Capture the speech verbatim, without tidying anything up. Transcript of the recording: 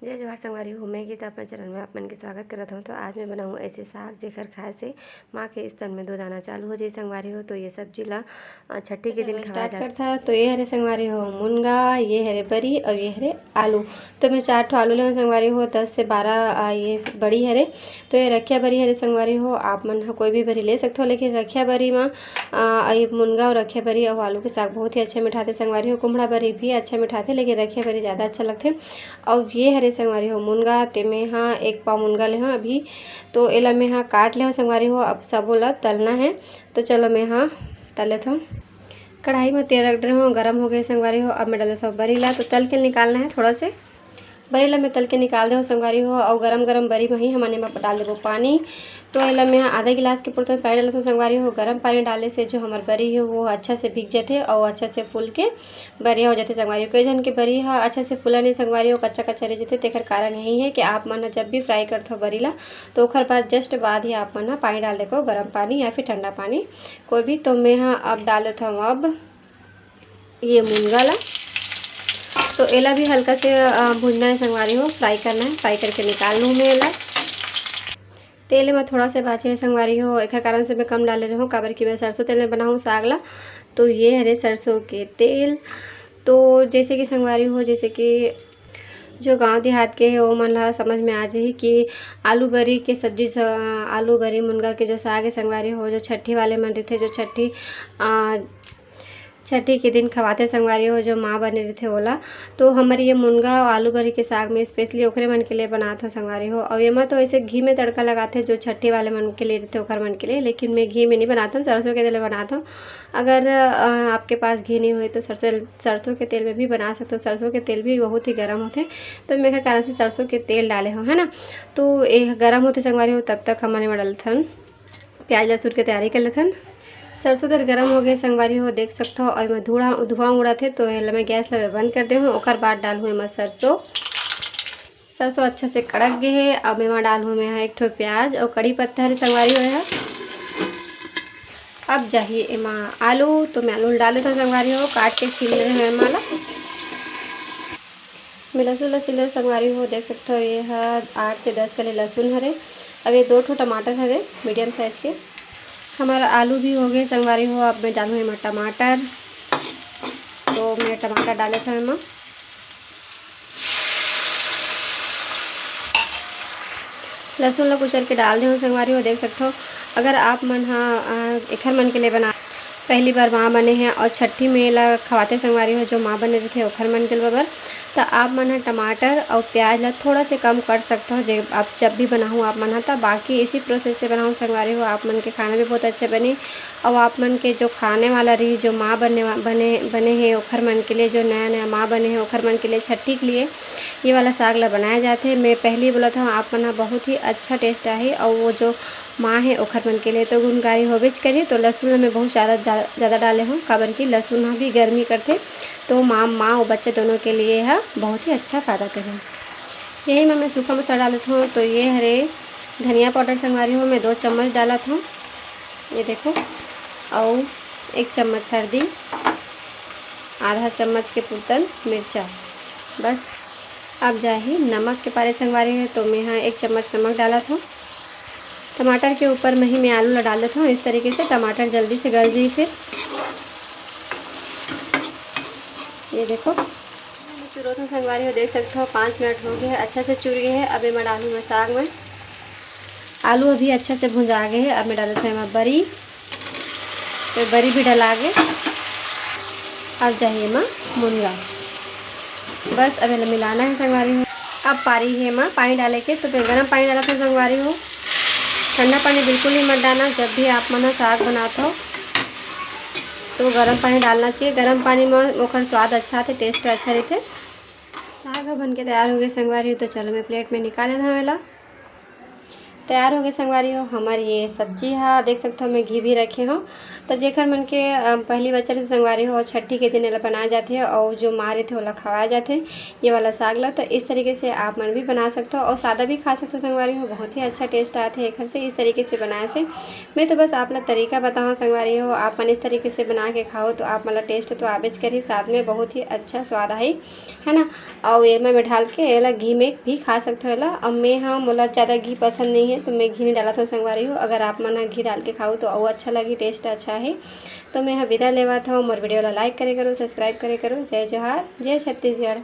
जय जोहार संगवारी हो, मैं गीता अपन चैनल में आप मन के स्वागत करत हूँ। तो आज मैं बनाऊँ ऐसे साग, जेकर खाए से माँ के स्तन में दो दाना चालू हो जाए संगवारी हो। तो ये सब्जी ला, अ, छठी के दिन खावा जाथे। तो ये हरे संगवारी हो मुनगा, ये हरे बरी और ये हरे आलू। तो मैं चार ठो आलू लेहूँ संगवारी हो, दस से बारह, अ, ये बरी हरे। तो ये रखिया बरी हरे संगवारी हो, आप मन ह कोई भी बरी ले सकथो, लेकिन रखिया बरी म, अ, ये मुनगा और रखिया बरी और आलू के साग बहुत ही अच्छा मिठाथे संगवारी हो। कुम्हड़ा बरी भी अच्छा मिठाथे, लेकिन रखिया बरी ज़्यादा अच्छा लगथे। और ये हरे संगवारी हो मुनगा, ते में हा एक पाव मुनगा ले हा अभी। तो एला में हा काट ले हा संगवारी हो, अब सबो ला तलना है। तो चलो में हा तल लेथव। कढ़ाई में तेल रख रहे हो, गरम हो गए संगवारी हो। अब मैं डाल देथव बरी ला, तो तल के निकालना है थोड़ा से। बरी ला मैं तल के निकाल देव संगवारी हो, और गरम गरम बरी में ही हमन एमा डाल देबो पानी। तो एला मैं हा आधा गिलास के पुरता पानी डालत हूँ संगवारी हो। गरम पानी डाले से जो हमर बरी है वो अच्छा से भीग जाथे और अच्छा से फूल के बढ़िया हो जाथे संगवारी हो। कई झन के बरी ह अच्छा से फूला नहीं संगवारी हो, कच्चा कच्चा रह जाथे। तेकर कारण यही है कि आप मन ह जब भी फ्राई करथो बरी ला, तो ओखर बाद जस्ट बाद ही आप मन ह पानी डाल देखो, गरम पानी या फिर ठंडा पानी कोई भी। तो मैं ह अब डाल देथव अब ये मुनगा ला। तो एला भी हल्का से, अ, भूनना है संगवारी हो, फ्राई करना है। फ्राई करके निकाल लूँ मैं एला। तेल में थोड़ा से बाचे है संगवारी हो, एकर कारण से मैं कम डाले रहूँ, काबर कि मैं सरसों तेल में बनाऊँ साग ला। तो ये हरे सरसों के तेल। तो जैसे कि संगवारी हो, जैसे कि जो गांव देहात के है, वो मन ला समझ में आ जाही कि आलू बरी के सब्जी, ज-, आलू बरी मुनगा के जो साग है संगवारी हो, जो छठी वाले मन रहिथे, जो छठी, अ, छठी के दिन खवाथे संगवारी हो, जो माँ बने रहिथे ओला। तो हमर ये मुनगा और आलू बरी के साग में स्पेशली ओकरे मन के लिए बनात हो संगवारी हो। और एमा तो ऐसे घी में तड़का लगाथे, जो छठी वाले मन के लिए रहिथे ओकर मन के लिए, लेकिन मैं घी में नहीं बनाता हूँ, सरसों के तेल में बनाता हूँ। अगर, अ, आपके पास घी नहीं होए तो सरसों, सरसों के तेल में भी बना सकते हो। सरसों के तेल भी बहुत ही गर्म होथे, तो मैं एकर कारण से सरसों के तेल डाले हो, है ना। तो ये गर्म होथे संगवारी हो, तब तक हमन एमा डालथन प्याज लहसुन के तैयारी कर लेथन। सरसों तेल गरम हो गए संगवारी हो, देख सकथो, और एमा धुआं, धुआं उड़त हे, तो एला मैं गैस ला बंद कर दे हूँ। ओकर बाद डालहूँ एमा सरसों। सरसों अच्छा से कड़क गए हे। अब एमा डालहूँ मैं एक ठो प्याज और कड़ी पत्ता हरे संगवारी हो। अब जाही एमा आलू, तो मैं आलू ल डाल देथव संगवारी हो, काट के छील ले हूँ एमा ला। मैं लहसुन ला छीले संगवारी हो, देख सकथो, ये ह आठ से दस कली लहसुन हरे। अब ये दो ठो टमाटर हरे मीडियम साइज के। हमारा आलू भी हो गए संगवारी हो, अब मैं डालूँ एमा टमाटर। तो मैं टमाटर डाले था एमा। लहसुन ला कुचर के डाल दे हूँ संगवारी हो, देख सकथो। अगर आप मन ह, अ, एखर मन के लिए बना, पहली बार माँ बने हैं और छठी में ला खवाते संगवारी हो, जो माँ बने रहिथे ओखर मन के लिए बर, तो आप मन ह टमाटर और प्याज ला थोड़ा से कम कर सकथो। जे आप जब भी बनाहू आप मन ह, तो बाकी इसी प्रोसेस से बनाहू संगवारी हो, आप मन के खाना भी बहुत अच्छे बने। और आप मन के जो खाने वाला रही, जो माँ बनने वा-, बने, बने हैं ओखर मन के लिए, जो नया नया माँ बने हैं ओखर मन के लिए छठी के लिए ये वाला साग ला बनाया जाथे। मैं पहली बोलत हूँ, आप मन ह बहुत ही अच्छा टेस्ट आही। और वो जो माँ है ओखर मन के लिए तो गुणकारी होबेच करी। तो लहसुन ला मैं बहुत ज़्यादा, ज़्यादा डाले हूँ, काबर कि लहसुन ह भी गर्मी करथे, तो माँ, माँ और बच्चे दोनों के लिए यह बहुत ही अच्छा फ़ायदा करही। यही में मैं सूखा मसाला डालत हूँ। तो ये हरे धनिया पाउडर संगवारी हो, मैं दो चम्मच डालत हूँ, ये देखो, और एक चम्मच हल्दी, आधा चम्मच के पुरतन मिर्चा। बस अब जाही नमक के पारे संगवारी हो, तो मैं यहाँ एक चम्मच नमक डालत हूँ। टमाटर के ऊपर में ही मैं आलू ला डाल देता हूँ। इस तरीके से टमाटर जल्दी से गल जाही। फिर ये देखो, चुरोत हूँ संगवारी हो, देख सकते हो पाँच मिनट हो गए हैं, अच्छा से चुर गए हैं। अब एमा डालूँ मैं साग में। आलू अभी अच्छा से भुंजा गए हैं। अब मैं डालत हूँ एमा बरी, तो बरी भी डला गए। अब जाही एमा मुनगा, बस अब एला मिलाना है संगवारी हो। अब पारी है एमा पानी डाले के, तो मैं गरम पानी डालत हूँ संगवारी हो। ठंडा पानी बिल्कुल ही मत डालना, जब भी आप मन ह साग बनात हो तो गरम पानी डालना चाहिए। गरम पानी में ओकर स्वाद अच्छा आथे, टेस्ट अच्छा रहथे। साग ह बन के तैयार हो गए संगवारी हो, तो चलो मैं प्लेट में निकाल लेत हूँ एला। तैयार हो गए संगवारी हो हमर ये सब्जी हा। देख सकते हो मैं घी भी रखे हो। तो जेकर मन के अ, पहली बच्चा रहिथे संगवारी हो, छठी के दिन एला बनाए जाथे और जो माँ रहिथे ओला खवाए जाथे ये वाला साग ला। तो इस तरीके से आप मन भी बना सकते हो और सादा भी खा सकते हो संगवारी हो, बहुत ही अच्छा टेस्ट आथे एकर से इस तरीके से बनाए से। मैं तो बस आप ला तरीका बताऊँ संगवारी हो, आप मन इस तरीके से बना के खाओ तो आप मन ला टेस्ट तो आबेच करही, साथ में बहुत ही अच्छा स्वाद आही, है ना। और एमा में डाल के एला घी में भी खा सकते हो एला। अब मैं हाँ, मोला ज़्यादा घी पसंद नहीं है तो मैं घी नहीं डालत हूँ संगवारी हो। अगर आप मन ह घी डाल के खाओ तो और अच्छा लगी, टेस्ट अच्छा है। तो मैं ह विदा लेवत हूँ, मोर वीडियो ला लाइक करे करो, सब्सक्राइब करे करो। जय जोहार, जय छत्तीसगढ़।